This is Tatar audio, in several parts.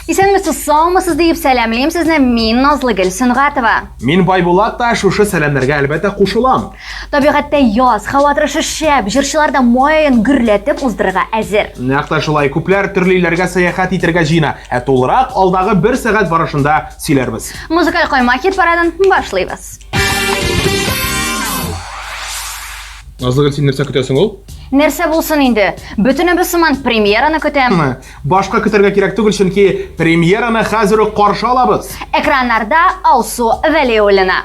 Исәнмесез, саумысыз диеп сәламлим сезне мин Назлыгөл Сөнгатова. Мин Байбулат та шушы сәламнәргә әлбәттә кушылам. Табигатьтә яз, һава торышы шәп, җырчылар да май аен гөрләтеп уздырырга әзер. Нәкъ тә шулай, күпләр төрле илләргә сәяхәт итәргә җыена. Ә тулырак алдагы бер сәгать барышында сөйләрбез. Музыкаль койма хит-парадын башлыйбыз. Назлыгөл, син нәрсә көтәсең ул? Нәрсә булсын инде? Бөтенебез сыман премьераны көтәм. Башка көтәргә кирәк түгел, чөнки премьераны хәзер үк каршы алабыз. Экраннарда Алсу Вәлиуллина.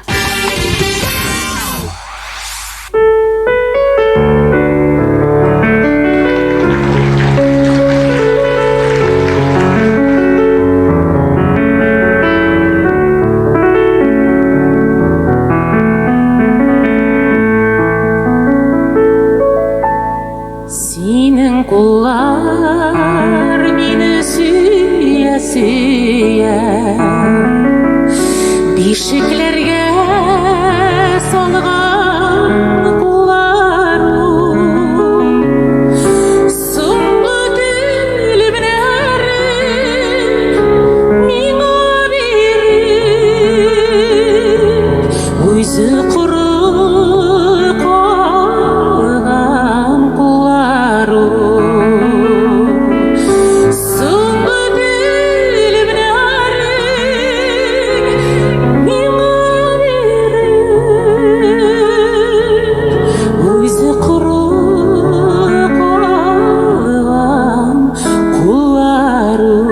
Синең куллар мине сөя, сөя. Бишекләргә салган куллар ул. Соңгы телемнәрен миңа биреп, үзе коры калган куллар ул. Соңгы телемнәрен миңа биреп, үзе коры калган куллар ул.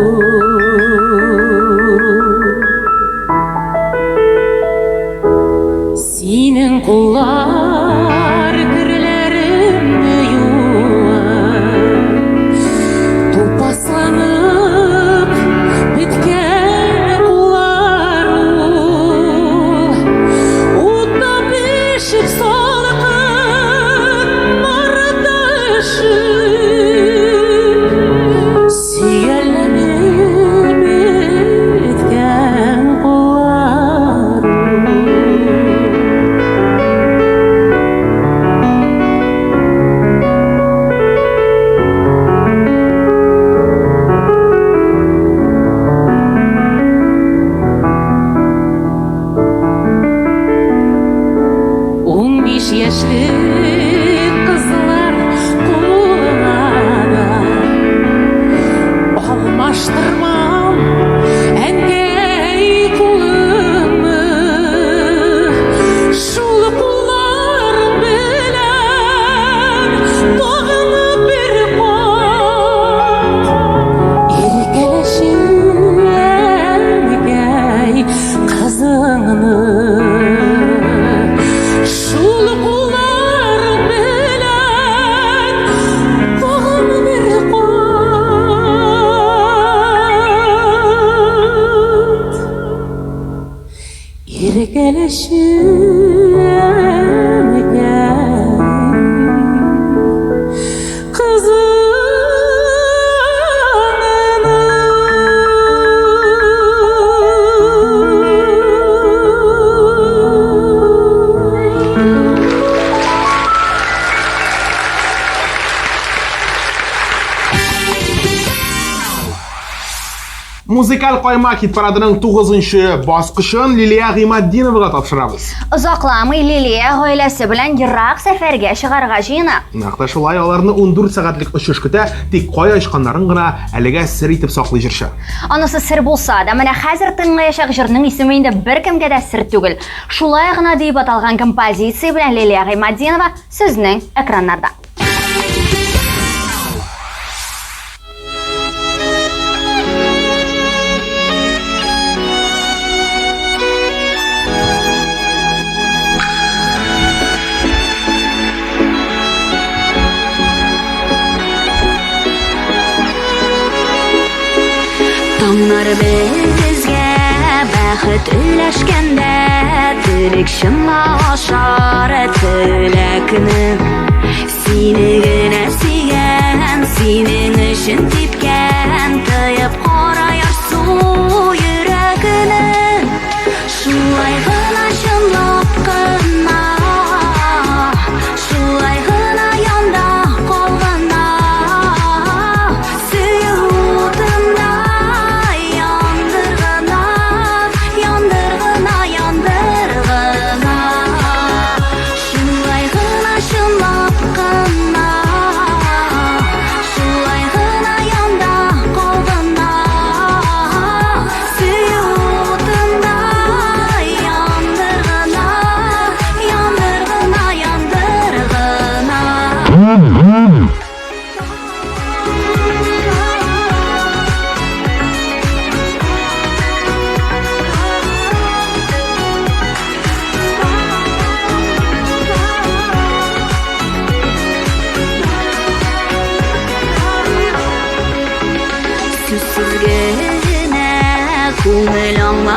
Синең куллар керләремне юып, Тупасланып беткән куллар ул. Утта пешеп салкын мартта өшеп, Сөялләнеп беткән куллар ул. 15 яшьлек кызлар кулына да алмаштырмам әнкәй кулыңны. Шул кулларың белән тагын бер кат иркәләшә әнкәй кызыңны. Шул кулларың белән тагын бер кат иркәләшә әнкәй кызыңны. Музыкаль кайма хит-парадының 9 баскычын Лилия Гыйматдиновага тапшырабыз. Озакламый Лилия гаиләсе белән ерак сәфәргә чыгарга җыена. Нәкъ тә шулай, аларны 14 сәгатьлек очыш көтә, тик кая очканнарын гына әлегә сер итеп саклый җырчы. Анысы сер булса да, менә хәзер тыңлаячак җырның исеме инде беркемгә дә сер түгел. Шулай гына диеп аталган композиция белән Лилия Гыйматдинова сезнең экраннарда. Таңнар безгә бәхет өләшкәндә Телек чынга ашар теләкне. Сине генә сөйгән, синең өчен типкән, Тыеп кара ярсу йөрәкне. Шулай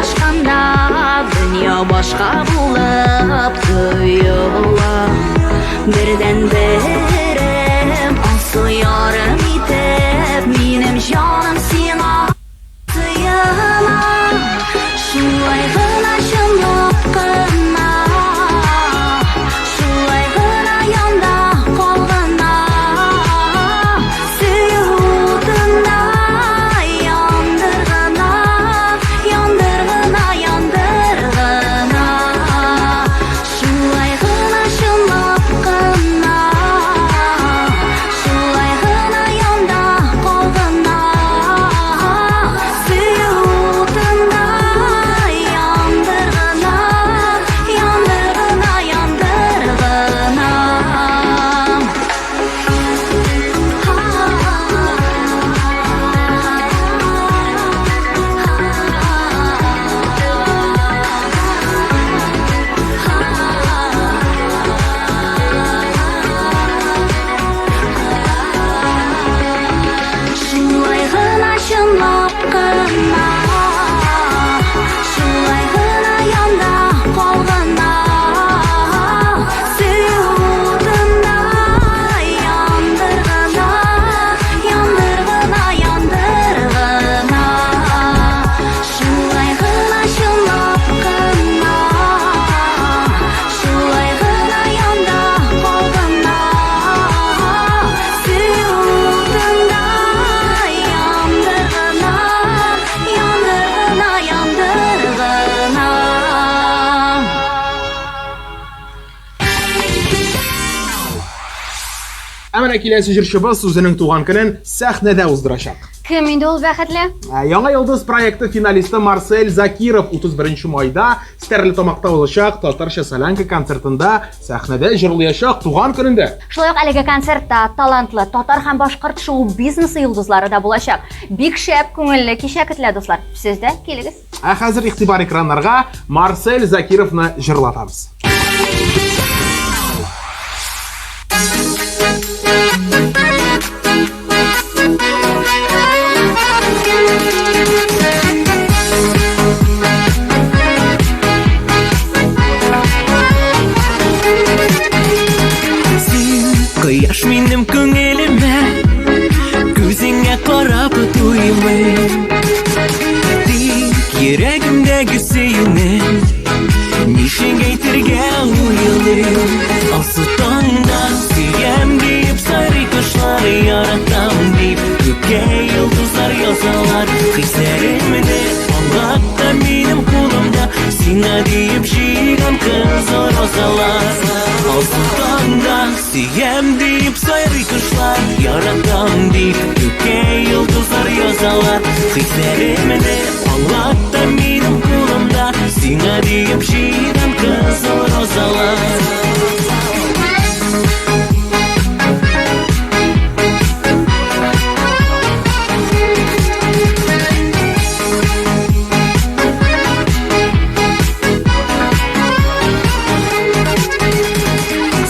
Очрашканда дөнья башка булып тоела. Бердән берем алсу ярым итеп, минем җаным сиңа сыена. Шулай гына чынлап кына, шулай гына янда калгына. Сөю утында яндыргына, яндыргына, яндыргына. Шулай гына чынлап кына, шулай гына янда калгына. Сөю утында яндыргына, яндыргына, яндыргына. Шулай гына чынлап кына, шулай гына янда калгына. Сөю утында яндыргына, яндыргына, яндыргына. Шулай гына чынлап кына, шулай гына янда калгына. Сөю утында яндыргына, яндыргына, яндыргына. Ә менә киләсе җырчыбыз үзенең туган көнен сәхнәдә уздырачак. Кем инде ул бәхетле? Яңа йолдыз проекты финалисты Марсель Закиров 31 майда Стәрлетамакта узачак Татарча солянка концертында сәхнәдә җырлаячак туган көнендә. Шулай ук әлеге концертта талантлы татар һәм башкорт шоу-бизнесы йолдызлары да булачак. Бик шәп, күңелле кичә көтелә, дуслар. Сез дә килегез. Ә хәзер игътибар экраннарга Марсель Закировны җырлатабыз. Син кояш минем күңелемә, күзеңә карап туймыйм. Тик йөрәгемдәге сөюне ничек әйтергә уйлыйм. Алсу таңда сөям диеп сайрый кошлар, яратам дип күккә йолдызлар язалар. Хисләремне аңлат та минем кулымда, сиңа диеп җыйган кызыл розалар. Алсу таңда сөям диеп сайрый кошлар, яратам дип күккә йолдызлар язалар. Хисләремне аңлат та минем кулымда, сиңа диеп җыйган кызыл розалар.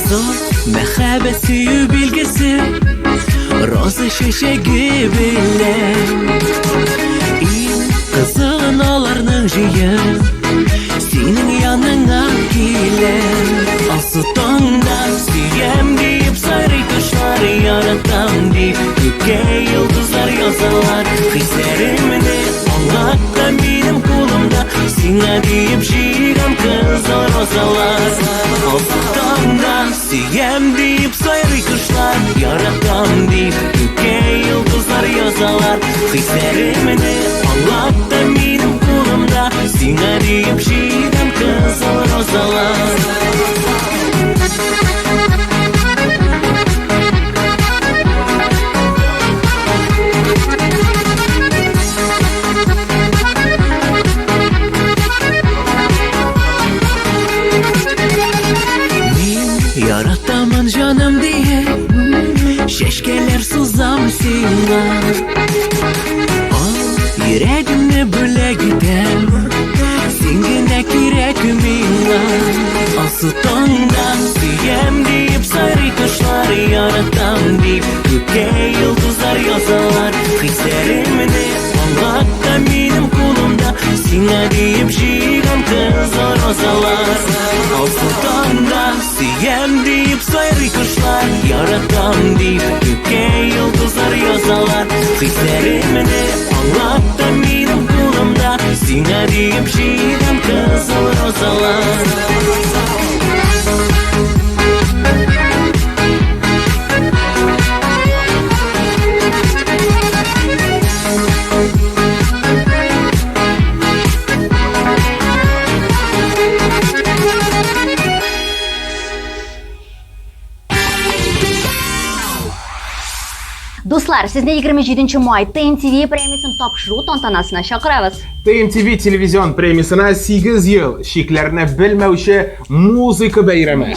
Зур мәхәббәт сөю билгесе, роза чәчәге белән. Иң кызыгын аларның җыеп, синең яныңа киләм. Алсу таңда сөям диеп сайрый кошлар, яратам дип күккә йолдызлар язалар. Хисләремне аңлат та минем кулымда, сиңа диеп җыйган кызыл розалар. Алсу таңда сөям диеп сайрый кошлар, яратам дип күккә йолдызлар язалар. Хисләремне аңлат та минем кулымда, сиңа диеп җыйган кызыл розалар. Мин яратамын җаным диеп, чәчкәләр сузам сиңа. Ал йөрәгемне бүләк итәм, син генә кирәк миңа. Алсу таңда сөям диеп сайрый кошлар, яратам дип күккә йолдызлар язалар. Хисләремне аңлат та минем кулымда, Сиңа диеп җыйган кызыл розалар. Алсу таңда сөям диеп сайрый кошлар, яратам дип күккә йолдызлар язалар. Хисләремне аңлат та минем кулымда, сиңа диеп җыйган кызыл розалар. Дуслар, сезне 27 май ТНТВ премиясен тапшыру тантанасына чакырабыз. ТНТВ телевизион премиясенә 8 ел чикләрне белмәүче музыка бәйрәме.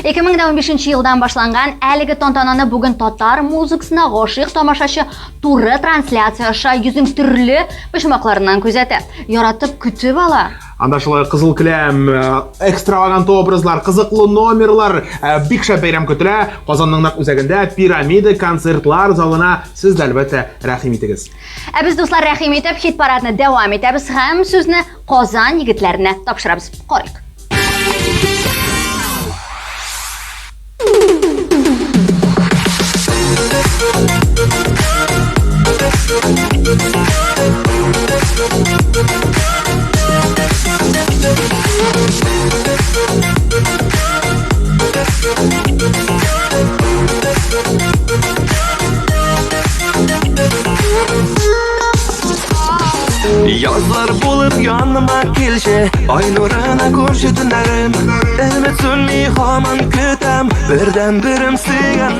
2015 елдан башланган әлеге тантананы бүген татар музыкасына гашыйк тамашачы туры трансляция аша йөзнең төрле почмакларыннан күзәтә, яратып көтеп ала. Анда шулай кызыл келәм, э, экстравагант образлар, кызыклы номерлар, э, бик шәп бәйрәм көтелә. Казанның нәкъ үзәгендә Пирамида концертлар залына сез дә әлбәттә рәхим итегез. Ә без дуслар рәхим итеп хит парадны дәвам итәбез һәм сүзне Казан егетләренә тапшырабыз. Карыйк. Язлар булып яныма килче, Ай нурына күрше төннәрем. Өмет сүнми һаман көтәм, Бердән берем сөйгәнем.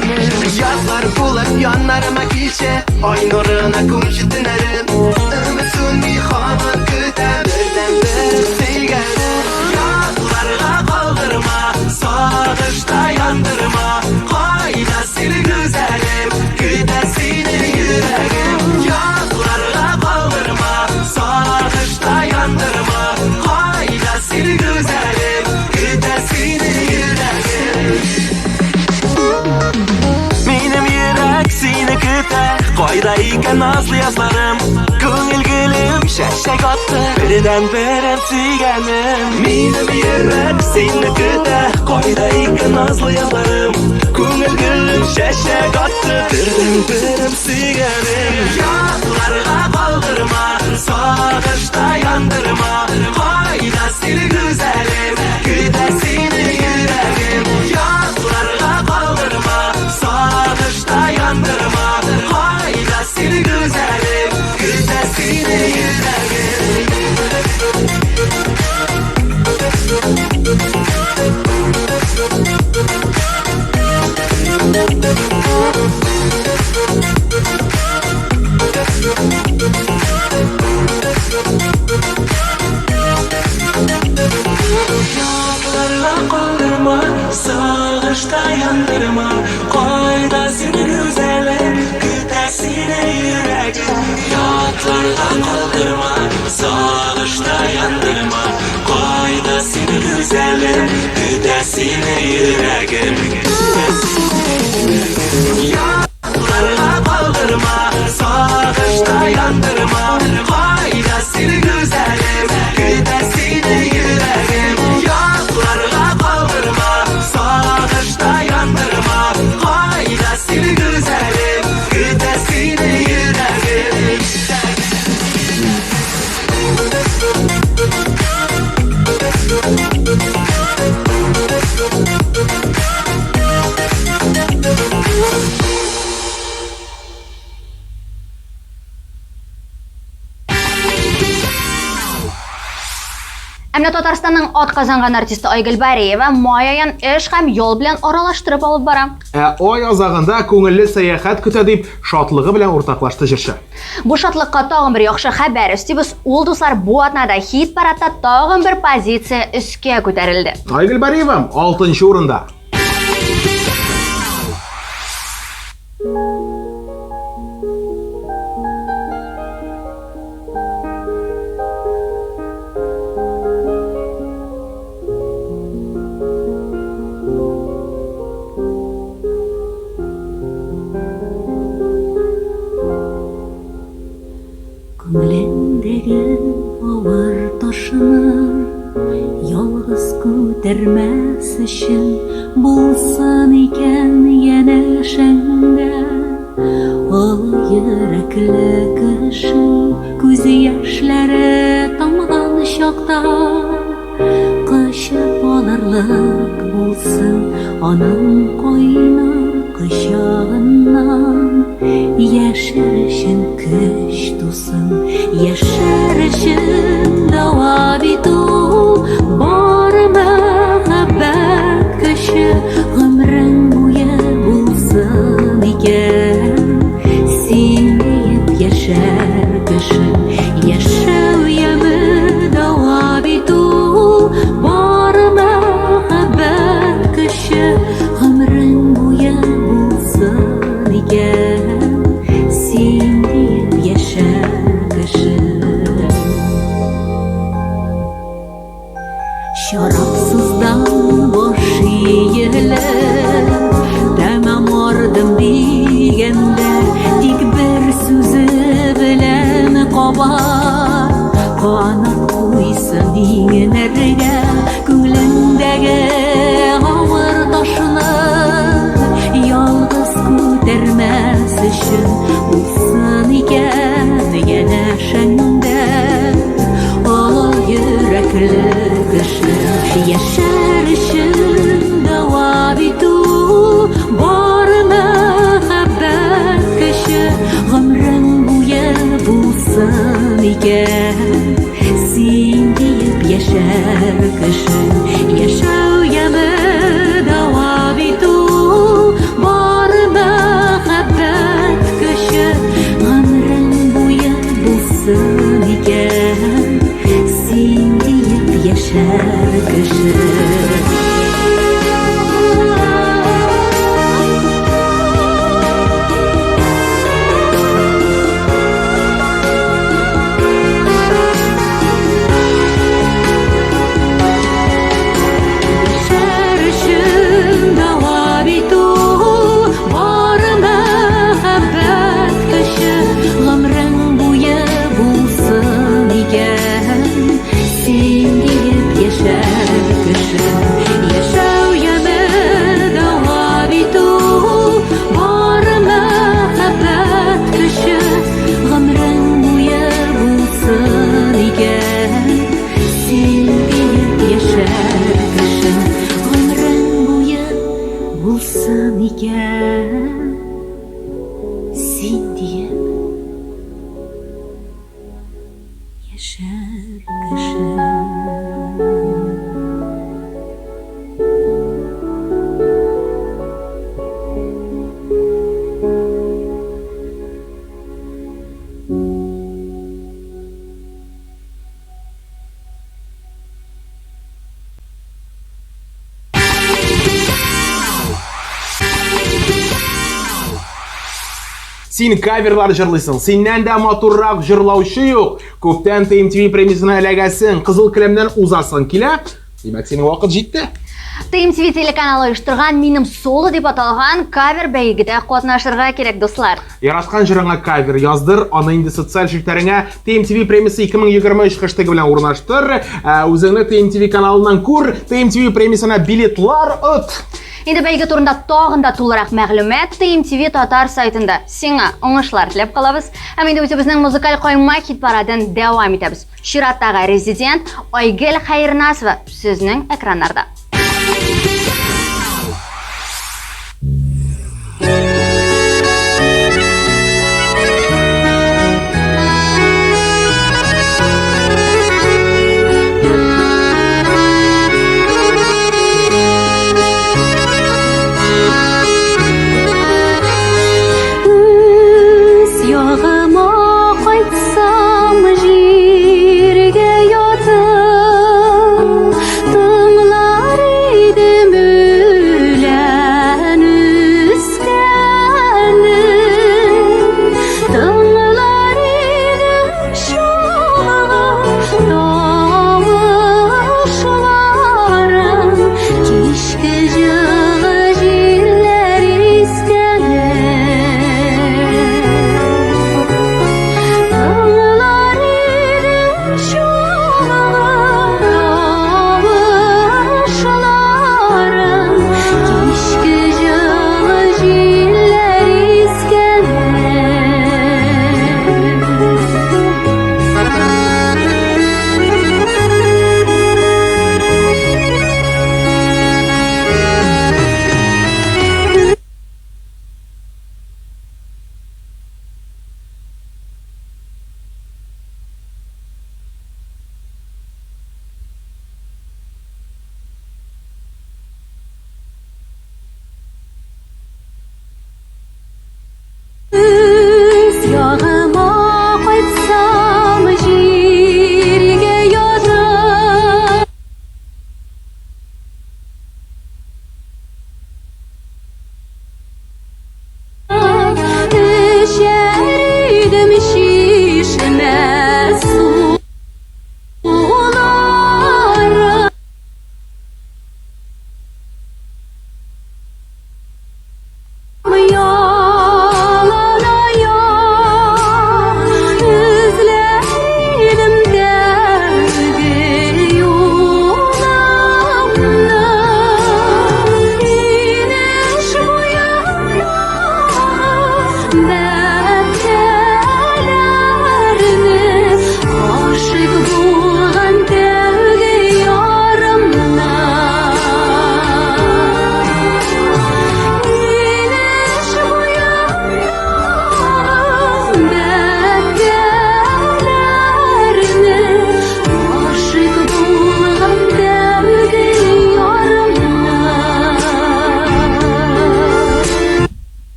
Язлар булып яннарыма килче, Ай нурына күрше төннәрем. Өмет сүнми һаман көтәм, Бердән берем сөйгәнем. Язларга калдырма, Сагышта яндырма, Кайда син гүзәлем, Көтә сине йөрәгем. Язларга калдырма, Сагышта яндырма, Кайда син гүзәлем, Көтә сине йөрәгем. Минем йөрәк сине көтә, Кайда икән назлы язларым? Күңел гөлем чәчәк атты, Бердән берем сөйгәнем. Минем йөрәк сине көтә, Кайда икән назлы язларым? Күңел гөлем чәчәк атты, Бердән берем сөйгәнем. Язларга калдырма, Сагышта яндырма, Кайда син гүзәлем, Көтә сине йөрәгем. Язларга калдырма, Сагышта яндырма, Кайда син гүзәлем, Көтә сине йөрәгем. Язларга калдырма, Сагышта яндырма, Кайда син гүзәлем, Көтә сине йөрәгем. Ятларга калдырма, Сагышта яндырма, Кайда син гүзәлем, Көтә сине йөрәгем. Язларга калдырма, Сагышта яндырма, Кайда син гүзәлем, Көтә сине йөрәгем. Язларга калдырма, Сагышта яндырма, Кайда син гүзәлем, Көтә сине йөрәгем. Ә менә Татарстанның ат казанган артисты Айгөл Бариева май аен эш һәм ял белән аралаштырып алып бара. Ә ай азагында күңелле сәяхәт көтә дип шатлыгы белән уртаклашты җырчы. Бу шатлыкка тагын бер яхшы хәбәр өстибез. Ул дуслар бу атнада хит парадта тагын бер позиция өскә күтәрелде. Айгөл Бариева 6 урында. Күңелемдәге Күтәрмәс өчен булсын икән янәшәңдә. Олы йөрәкле кеше күз яшьләре тамган чакта кочып алырлык булсын аның кайнар кочагыннан. Яшәр өчен көч тусын, яшәр өчен дәва бит ул бар мәхәббәт көче гомерең буе булсын икән. Син диеп яшәр кеше, яшәү яме дәва бит ул бар мәхәббәт көче гомерең буе булсын икән. Син диеп яшәр кеше. Шарапсыздан баш иелеп, тәмам ардым дигәндә, тик бер сүзе белән кабат канат куйсын иңнәргә күңелеңдәге авыр ташны ялгыз күтәрмәс өчен булсын икән янәшәңдә олы йөрәкле кеше. Яшәр өчен дәва бит ул бар мәхәббәт көче гомерең буе булсын икән. Син диеп яшәр кеше, яшәү яме дәва бит ул бар мәхәббәт көче гомерең буе булсын икән. Син диеп яшәр кеше. Яшәр өчен дәва бит ул бар мәхәббәт көче гомерең буе булсын икән. Син диеп яшәр кеше, яшәү яме дәва бит ул бар мәхәббәт көче гомерең буе булсын икән. Син диеп яшәр кеше, гомерең буе булсын икән. Син диеп яшәр кеше. Син каверлар җырлыйсың, синнән дә матуррак җырлаучы юк. Күптән TMTV премиясенә эләгәсең, кызыл келәмнән узасың килә. Димәк, синең вакыт җитте. TMTV телеканалы оештырган Минем соло дип аталган кавер бәйгедә катнашырга кирәк, дуслар. Яраткан җырыңа кавер яздыр, аны инде социаль челтәреңә TMTV премиясе 2023 хэштегы белән урнаштыр. Үзеңне TMTV каналыннан күр, TMTV премиясенә билетлар от. Инде бәйге турында тагын да тулырак мәгълүмат TMTV татар сайтында. Сиңа уңышлар теләп калабыз. Һәм инде үзебезнең музыкаль кайма хит-парадын дәвам итәбез. Чираттагы резидент Айгөл Хәйрнасова сезнең экраннарда. Үз ягыма кайтсам, җиргә ятып, тыңлар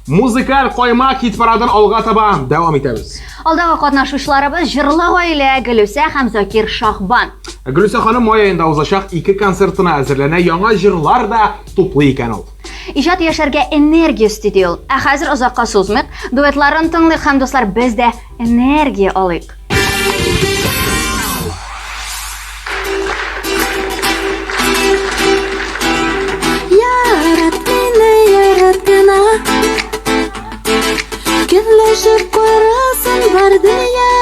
Музыкаль каймак хит парадын алга таба дәвам итәбез. Алдагы катнашучыларыбыз җырлы гаилә Гөлүсә һәм Закир Шахбан. Гөлүсә ханым май аенда узачак ике концертына әзерләнә, яңа җырлар да туплый икән ул. Иҗат яшәргә энергия өсти ди ул. Ә хәзер озакка сузмыйк, дуэтларын тыңлыйк һәм дуслар без дә энергия алыйк. Ярат мине, ярат кына. Көнләшеп карасын бар дөнья.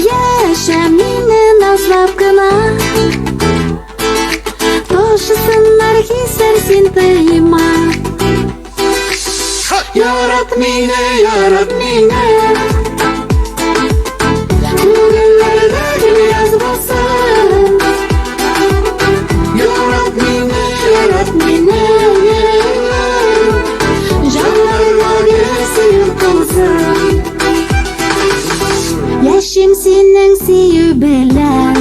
Яшә мине назлап кына. Ташысыннар хисләр син тыйма. Ярат мине, ярат мине. Күңелләрдә гел яз булсын. Ярат мине, ярат мине. Җаннарга гел сөю кылсын. Яшим синең сөю белән.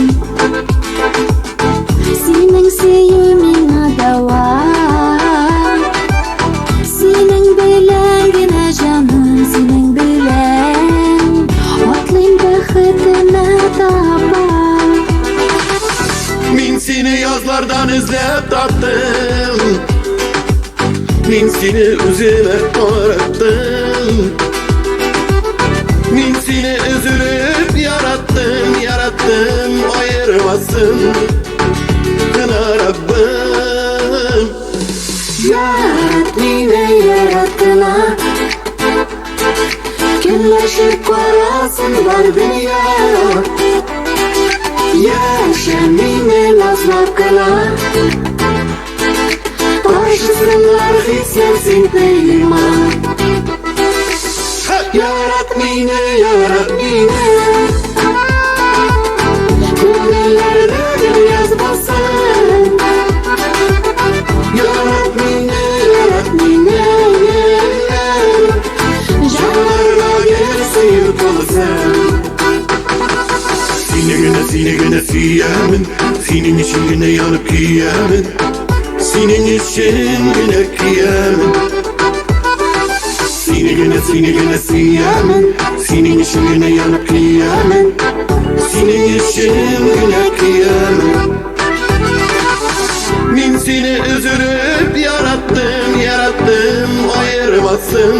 Синең сөю миңа дәва. Синең белән генә җаным, синең белән атлыйм бәхетемә таба. Мин сине язлардан эзләп таптым. Мин сине үземә караттым. Мин сине өзелеп яраттым, яраттым, аермасын гына Раббым. Ярат мине, ярат кына. Көнләшеп карасын бар дөнья. Яшә мине назлап кына. Ташысыннар хисләр син тыйма. Ярат мине, ярат мине. Күңелләрдә гел яз булсын. Ярат мине, ярат мине. Җаннарга гел сөю тулсын. Сине генә, сине генә сөямен, Синең өчен генә янып көямен, Синең өчен генә көямен. Сине генә, сине генә сөямен, Синең өчен генә янып көямен, Синең өчен генә көямен. Мин сине өзелеп яраттым, яраттым, аермасын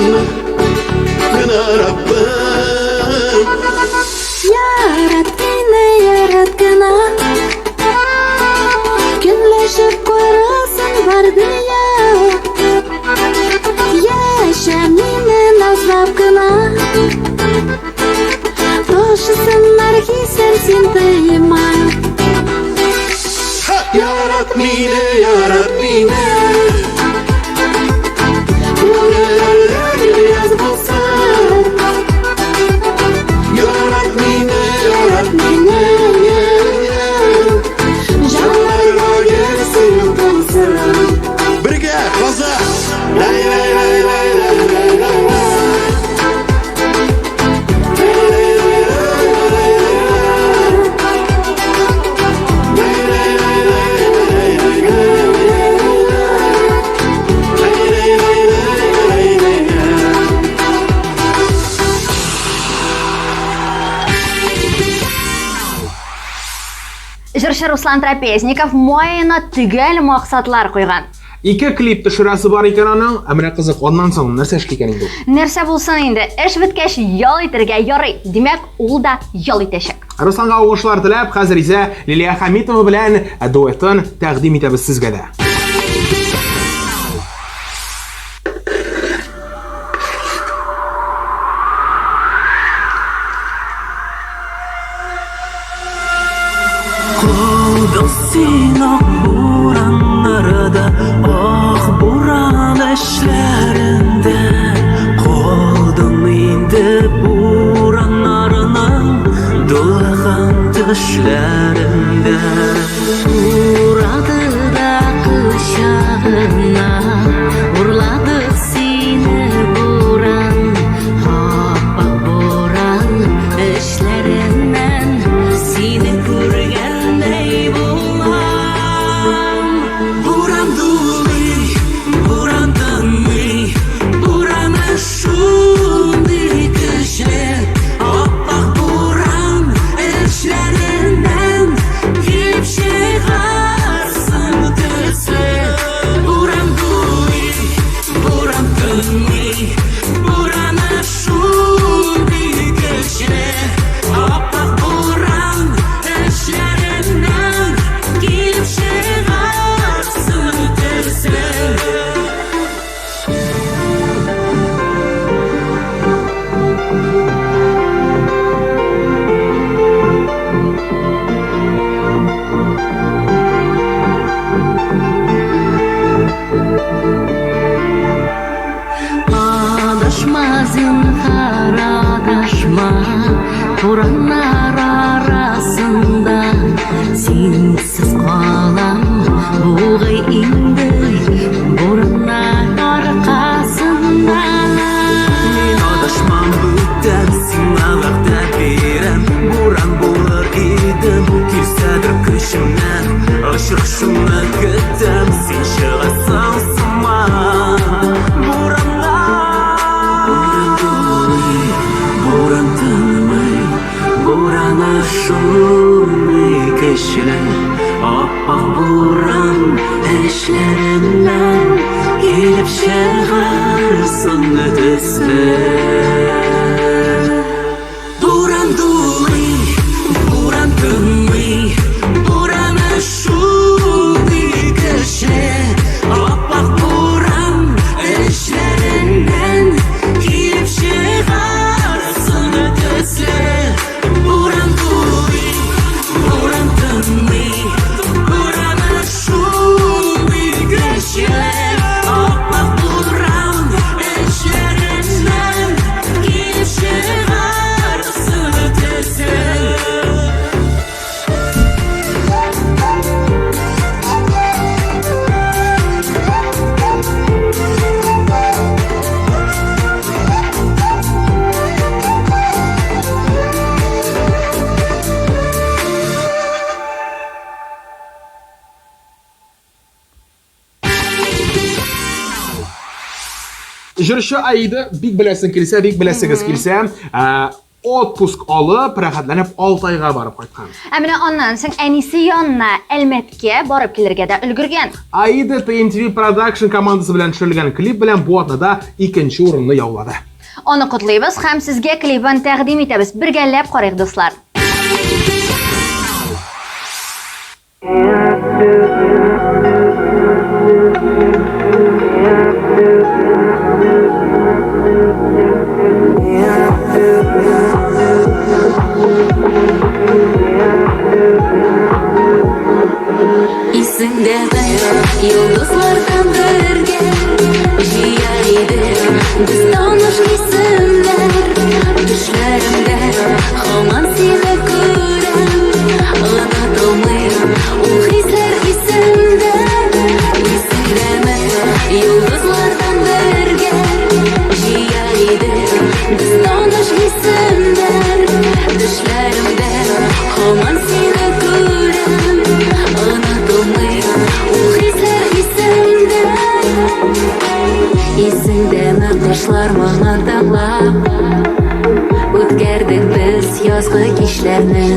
гына Раббым. Ярат мине, ярат кына. Көнләшеп карасын бар дөнья. Яшә мине назлап кына. Ташысыннар хисләр син тыйма. Ярат мине, ярат мине. Күңелләрдә гел яз булсын. Ярат мине, ярат мине. Җаннарга гел сөю тулсын. Бергә, Каза! Лай, лай, лай, лай, лай, лай, лай, лай. Җырчы Руслан Трапезников май аена төгәл максатлар куйган. Ике клип төшерәсе бар икән аның. Ә менә кызык, аннан соң нәрсә эшли икән инде ул? Нәрсә булсын инде, эш беткәч ял итәргә ярый. Димәк, ул да ял итәчәк. Русланга уңышлар теләп, хәзер исә Лилия Хәмитова белән дуэтын тәкъдим итәбез сезгә дә. Калдың син ак бураннарда, ак буран эшләрендә. Калдың инде бураннарның дулаган төшләрендә. Урады да кочагына, урлады сине буран, ап-ак буран эшләреннән сине күргәндәй булам. Буран дулый, буран тынмый. Бураннар арасында Синсез калам бугай инде Бураннар аркасында. Мин адашмам бүтән, сиңа вәгъдә бирәм. Буран булыр идем, килсәдер көчемнән. Очрашуны көтәм, син чыгасың сыман. Бураннар, буран дулый, буран тынмый, бураны шундый көчле. Ап-ак буран эчләреннән килеп чыгар соңгы төсле. Буран дулый, буран тынмый, бураны шундый көчле. Ап-ак буран эчләреннән килеп чыгар соңгы төсле. Буран дулый, буран тынмый, бураны шундый көчле. Ап-ак буран эчләреннән килеп чыгар соңгы төсле. Җырчы Аида, бик беләсең килсә, бик беләсегез килсә, отпуск алып, рәхәтләнеп Алтайга барып кайткан. Ә менә аннан соң әнисе янына Әлмәткә барып килергә дә өлгергән. Аида TMTV Production командасы белән төшерелгән клип белән бу атнада икенче урынны яулады. Аны котлыйбыз һәм сезгә клибын тәкъдим итәбез. Бергәләп карыйк, дуслар. Исеңдәме, йолдызлардан бергә җыя идек без таныш исемнәр. Төшләремдә һаман сине күрәм, онытылмый ул хисләр исемдә. Исеңдәме, йолдызлардан бергә җыя идек без таныш исемнәр. Төшләремдә һаман сине күрәм, онытылмый ул хисләр исемдә. Исеңдәме, кошлар моңын тыңлап үткәрдек без язгы кичләрне.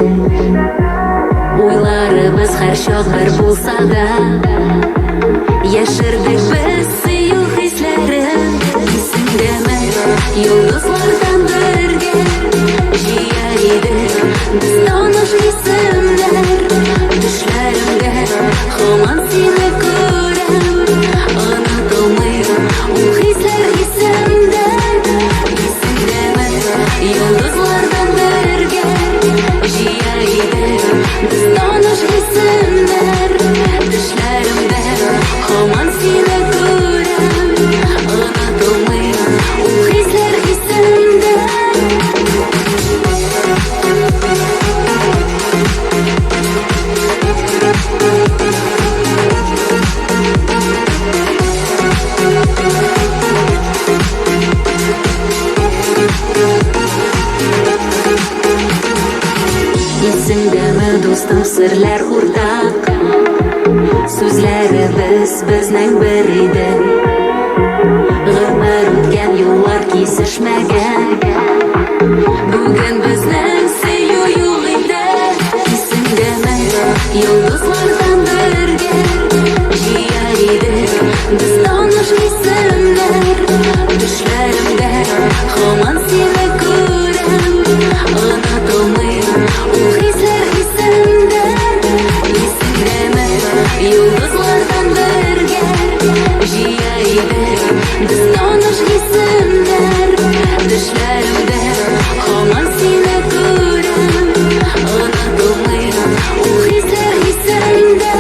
Уйларыбыз һәрчак бер булса да, яшердек без сөю хисләрен. Исеңдәме, йолдызлардан бергә җыя идек без таныш исемнәр. Төшләремдә һаман сине күрәм, онытылмый ул хисләр исемдә. Исеңдәме, йолдызлардан бергә җыя идек без таныш исемнәр. Төшләремдә һаман сине күрәм, онытылмый ул хисләр исемдә. Исеңдәме, дустым, серләр уртак, сүзләребез безнең бер иде. Гомер үткән юллар кисешмәгән, бүген безнең сөю юк инде. Исеңдәме, йолдызлардан бергә җыя идек без таныш исемнәр. Төшләремдә һаман сине күрәм, онытылмый ул хисләр исемдә. Исеңдәме, йолдызлардан бергә җыя идек без таныш исемнәр. Төшләремдә һаман сине күрәм, онытылмый ул хисләр исемдә.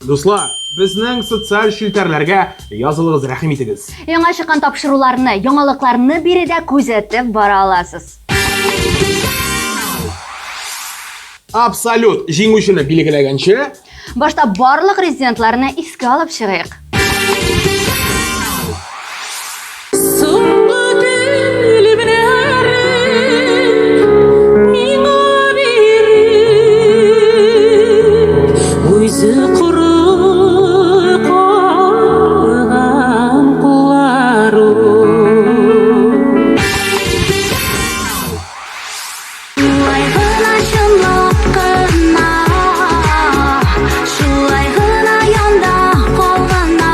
Дуслар, безнең социаль челтәрләргә язылыгыз, рәхим итегез. Яңа чыккан тапшыруларны, яңалыкларны биредә күзәтеп бара аласыз. Абсолют җиңүчене билгеләгәнче, Башта барлык резидентларны искә алып чыгыйк. Соңгы телемнәрен миңа биреп, үзе коры калган кулларын. Шулай гына чынлап кына, Шулай гына янда калгана,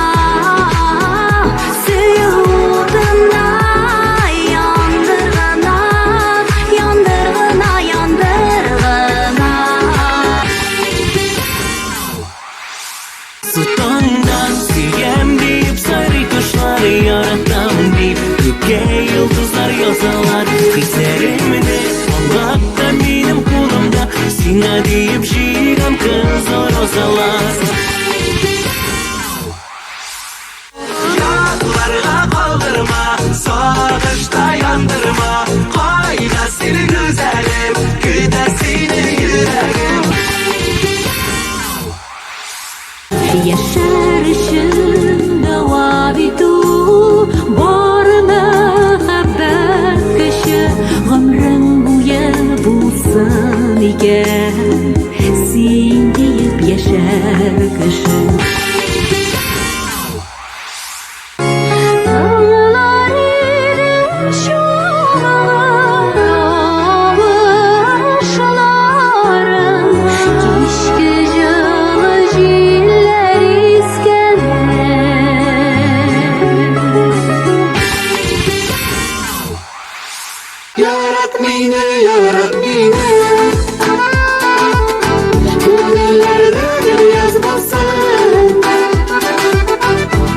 Сөю утында яндыргана, Яндыргына, яндыргына. Таңда сөям дип сайрый кошлар, яратам дип күккә йолдызлар язалар. Хисләремне аңлап та минем кулымда сиңа диеп җыйган кызыл розалар. Ятларга калдырма, сагышта яндырма. Кайда син, гүзәлем, көтә сине йөрәгем. Яшәр өчен дәвам итү бар мәхәббәт көче гомерең буе булсын икән син диеп яшәр кеше. Тыңлар идем чуалган тавышларын, Кичке җылы җилләр искәндә. Ярат мине, ярат мине. Күңелләрдә гел яз булсын.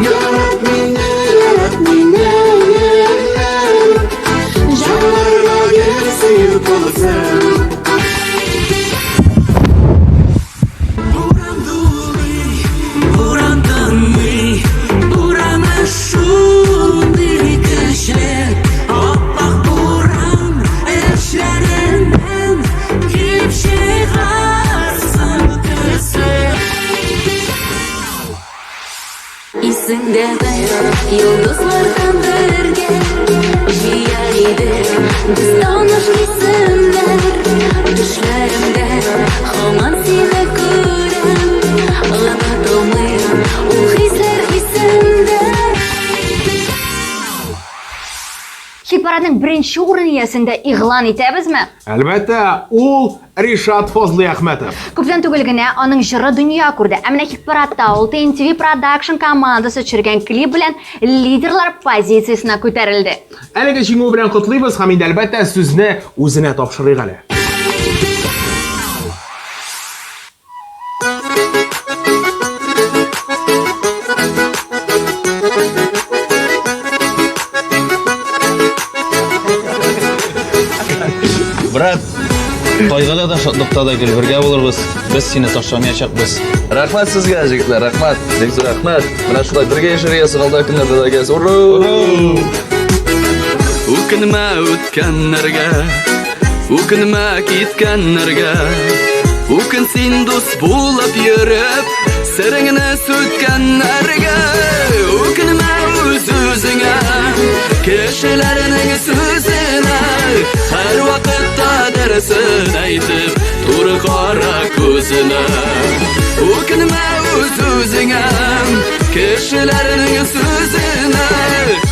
Ярат мине, ярат мине. Җаннарда гел сөю тулсын. Буран дулый, буран тынмый, бураны шундый көчле, ап-ак буран эчләреннән килеп чыгарсың төсле. Исеңдәме, йолдызлардан бергә җыя идек без таныш исемнәр. Төшләремдә һаман сине күрәм, Онытылмый ул хисләр исемдә. Хит-парадның беренче урын иясен дә игълан итәбезме? Әлбәттә, ул Ришат Фазлыәхмәтов. Күптән түгел генә аның җыры дөнья күрде. Ә менә хит-парадта ул TNTV Production командасы төшергән клип белән лидерлар позициясенә күтәрелде. Әлеге җиңү белән котлыйбыз һәм инде әлбәттә сүзне үзенә тапшырыйк әле. Брат, кайгыда да, шатлыкта да гел бергә булырбыз. Без сине ташламаячакбыз. Рәхмәт сезгә, җегетләр, рәхмәт. Бик зур рәхмәт. Менә шулай бергә яшәргә язсын алда көннәрдә дә гез. Ура! Үкенмә үткәннәргә, үкенмә киткәннәргә. Үкен син дус булып йөреп, сереңне сүткәннәргә. Үкенмә үз-үзеңә, кешеләрнең сүзенә. Һәр вакытта дөресен әйтеп, туры кара күзенә. Үкенмә үз-үзеңә, кешеләрнең сүзенә.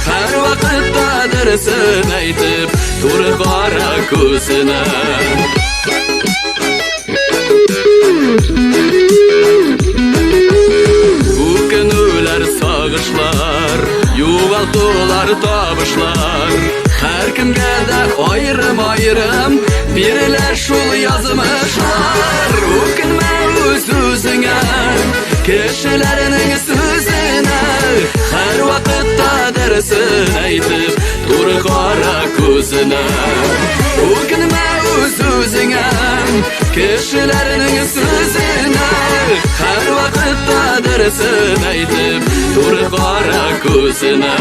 Һәр вакытта дөресен әйтеп, туры кара күзенә. Үкенүләр, сагышлар, югалтулар, табышлар. Һәркемгә дә аерым-аерым бирелә шул язмышлар. Үкенмә үз-үзеңә, кешеләрнең сүзенә. Һәр вакытта дөресен әйтеп, туры кара күзенә. Үкенмә үз-үзеңә, кешеләрнең сүзенә. Һәрвакытта дөресен әйтеп, туры кара күзенә.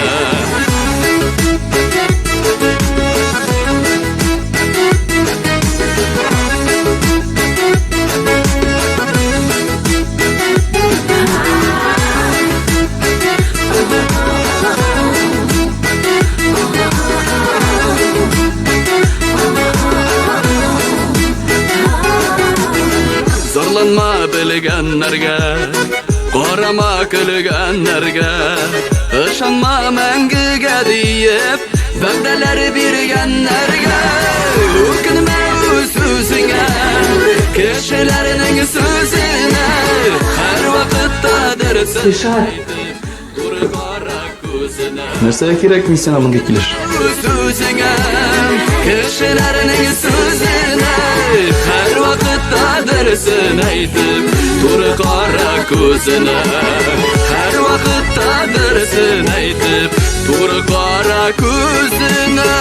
Зарланма белгәннәргә, карама көлгәннәргә, ышанма мәңгегә диеп, вәгъдәләр биргәннәргә. Үкенмә үз үзеңә, кешеләрнең сүзенә, һәрвакытта дөресен әйтеп, туры кара күзенә. Нәрсәгә кирәк мин сиңа мондый килеш? Үз-үзеңә, кешеләрнең сүзенә, һәрвакытта дөресен әйтеп, туры кара күзенә. Һәрвакытта дөресен әйтеп, туры кара күзенә.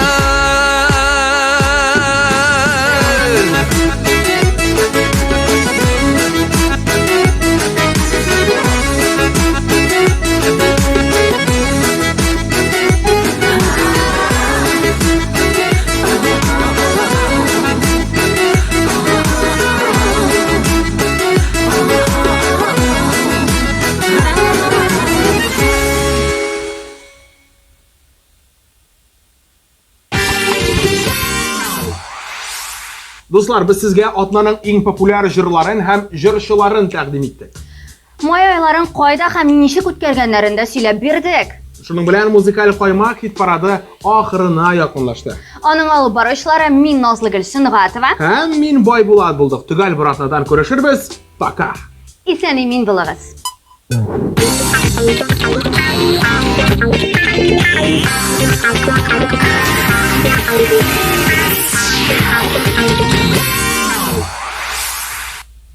Дуслар, без сезгә атнаның иң популяр җырларын һәм җырчыларын тәкъдим иттек. Май айларын кайда һәм ничек үткәргәннәрен дә сөйләп бирдек. Шуның белән музыкаль каймак хит парады ахырына якынлашты. Аның алып баручылары мин Назлыгөл Сөнгатова һәм мин Байбулат булдык. Төгәл бер атнадан күрешербез. Пока. Исән-имин булыгыз.